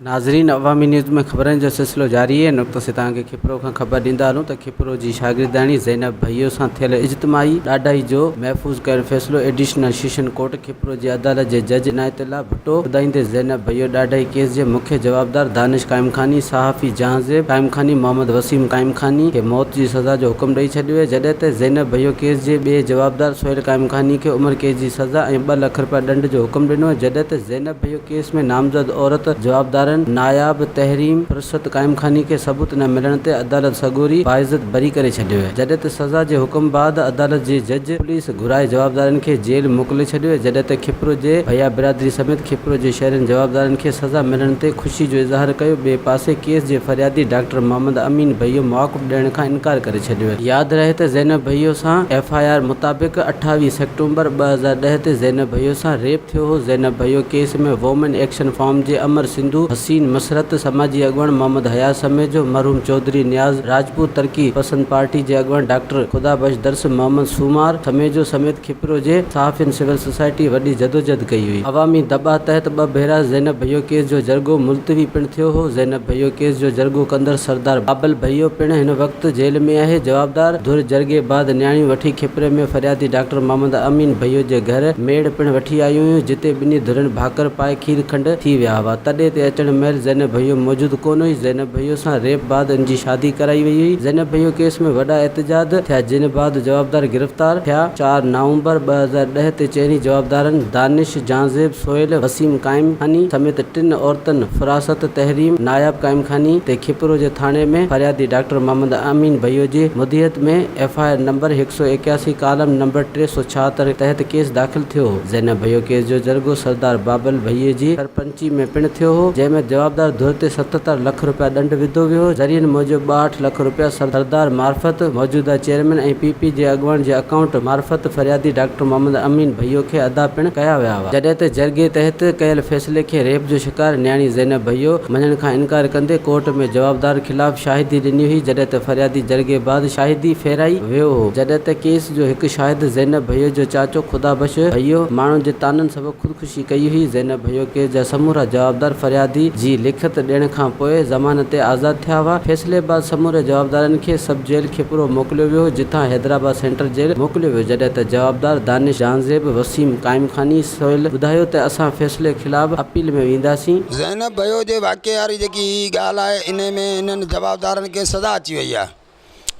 ناظرين عوامي نيوز ۾ خبرن جو سلسلو جاري آهي هن وقت اسين توهان کي کپرو کان خبر ڏيندا هلون ته کپرو جي شاگردياڻي زينب ڀيو سان ٿيل اجتماعي ڏاڍائي جو محفوظ ڪيل فيصلو ايڊيشنل سيشن ڪورٽ کپرو جي عدالت جي جج عنايت الله ڀٽو ٻڌائيندي زينب ڀيو ڏاڍائي ڪيس جي مکيه جوابدار دانش قائمخاني، صحافي جهانزيب قائمخاني، محمد وسيم قائمخاني کي موت جي سزا جو حڪم ڏئي ڇڏيو آهي جڏهن ته زينب ڀيو ڪيس جي ٻئي جوابدار سهيل قائمخاني کي عمر قيد جي سزا ۽ ٻه لک رپيا ڏنڊ جو حڪم ڏنو آهي جڏهن ته زينب ڀيو ڪيس ۾ نامزد عورت جوابدارن ناياب تحريم فرصت قائمخاني کي ثبوت نه ملڻ تي عدالت سڳوري باعزت بري ڪري ڇڏيو جڏهن ته سزا جي حڪم بعد عدالت جي جج پوليس گهرائي جوابدارن کي جيل موڪلي ڇڏيو جڏهن ته کپرو جي ڀيا برادري سميت کپرو جي شهرين جوابدارن کي سزا ملڻ تي خوشي جو اظهار ڪيو ٻئي پاسي ڪيس جي فريادي ڊاڪٽر محمد امين ڀيو موقف ڏيڻ کان انڪار ڪري ڇڏيو. ياد رهي ته زينب ڀيو سان ايف I R مطابق 28 سيپٽمبر 2010 تي زينب ڀيو سان ريپ ٿيو هو، Zainab Bhayo case ۾ women action forum جي امر سنڌو، حسين مسرت، سماجي اڳواڻ محمد حيات سميجو، مرحوم چوڌري نياز راجپوت، ترقي پسند پارٽي جي اڳواڻ ڊاڪٽر خدا بخش درس، محمد سومار سميجو سميت کپرو جي صحافين سول سوسائٽي وڏي جدوجھد ڪئي هئي. عوامي دٻاء تحت ٻه ڀيرا زينب ڀيو ڪيس جو جرڳو ملتوي پڻ ٿيو هو، زينب ڀيو ڪيس جو جرڳو ڪندڙ سردار بابل ڀيو پڻ هن وقت جيل ۾ آهي، جوابدار ڌر جرڳي بعد نياڻيون وٺي کپري ۾ فريادي ڊاڪٽر محمد امين ڀيو جي گهر ميڙ پڻ وٺي آيون هيون، جتي ٻنهي ڌرين ڀاڪر پائي کير کنڊ ٿي ويا هئا. تڏي تي اچڻ مهل زينب ڀيو موجود ڪونه هئي. زينب ڀيو سان ريپ بعد ان جي شادي ڪرائي وئي هئي. زينب ڀيو ڪيس ۾ وڏا احتجاج ٿيا، جن بعد جوابدار گرفتار ٿيا. چار نومبر 2010 تي چئني جوابدارن دانش، جهانزيب، سهيل، وسيم قائم خاني سميت ٽن عورتن فراست تحريم ناياب قائم خاني تي کپرو جي ٿاڻي ۾ فريادي ڊاڪٽر محمد امين ڀيو جي مدعيت ۾ F I R number 181 column number 376 تحت ڪيس داخل ٿيو هو. زينب ڀيو ڪيس جو جرڳو سردار بابل ڀيي جي سرپنچي ۾ پڻ ٿيو هو جنهن ۾ جوابدار ڌر تي 77 لک رپيا ڏنڊ وڌو ويو هو. ذريعن موجب 62 لک رپيا سردار معرفت موجوده چيئرمين ۽ پي پي جي اڳواڻ جي اڪائونٽ معرفت فريادي ڊاڪٽر محمد امين ڀيو کي ادا پڻ ڪيا ويا هئا. جڏهن ته جرڳي تحت ڪيل فيصلي کي ريپ جو شڪار نياڻي زينب ڀيو مڃڻ کان انڪار ڪندي ڪورٽ ۾ جوابدار خلاف شاهدي ڏني هئي جڏهن ته فريادي جرڳي بعد شاهدي ڦيرائي ويو هو جڏهن ته ڪيس جو هڪ شاهد زينب ڀيو جو چاچو خدا بخش ڀيو ماڻهن جي طعنن سبب خودڪشي ڪئي هئي زينب ڀيو ڪيس جا سمورا جوابدار فريادي جي لکت ڏيڻ کان پوء ضمانت تي آزاد ٿيا هئا فيصلي بعد سموري جوابدارن کي سب جيل کپرو موڪليو ويو جتان حيدرآباد سينٽر جيل موڪليو ويو جڏهن ته جوابدار دانش جهانزيب، وسيم قائمخاني، سهيل ٻڌايو ته اسان فيصلي خلاف اپيل ۾ وينداسين. زينب ڀيو جي واقعي واري جيڪي هي ڳالهه آهي انهي ۾ انهن جوابدارن کي سزا اچي وئي آهي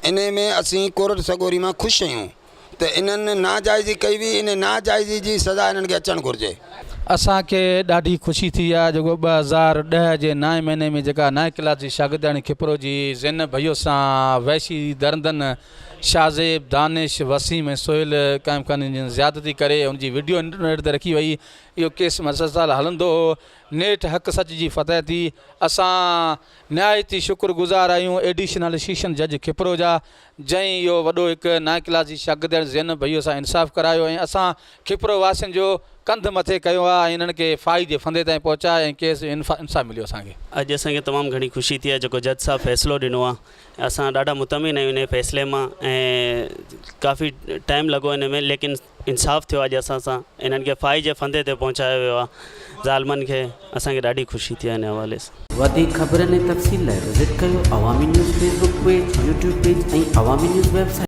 انهي ۾ اسين ڪورٽ سڳوري مان خوش آهيون ته انهن ناجائزي ڪئي هئي انهي ناجائزي جي سزا انهن کي اچڻ گهرجي. اسان کي ڏاڍي خوشي ٿي آهي جيڪو 2010 جي نائين مهيني ۾ جيڪا نائين ڪلاس جي شاگردياڻي کپرو جي زينب ڀيو سان وحشي درندن شاهزيب، دانش، وسيم ۽ سهيل قائم خاني جن زيادتي ڪري ان جي وڊيو انٽرنيٽ تي رکي وئي اهو ڪيس مسلسل هلندو هو نيٺ حق سچ جي فتح ٿي اسان نهايت ئي شڪر گذار آهيون ايڊيشنل سيشن جج کپرو جا جنهن اهو وڏو هڪ نائين ڪلاس جي شاگردياڻي زينب ڀيو سان انصاف ڪرايو ۽ اسان کپرو واسين جو ڪنڌ مٿي ڪيو آهي ۽ انهن کي ڦاهي جي ڦندي تائين پهچائي ۽ ڪيس جو انصاف مليو اسان کي. اڄ اسان کي تمام گهڻي خوشي ٿي آهي جيڪو جج صاحب فيصلو ڏنو آهي اسان ڏاڍا مطمئن آهيون انهي فيصلي مان ۽ ڪافي ٽائيم لڳو ان ۾ ليڪن انصاف ٿيو آهي اڄ اسان سان انهن کي ڦاهي جي ڦندي تي پهچايو ويو آهي ظالمن کي اسان کي ڏاڍي خوشي ٿي آهي ان حوالي سان. وڌيڪ خبرن ۽ تفصيل لاء وزٽ ڪيو Awami news Facebook page, YouTube page ۽ Awami news website.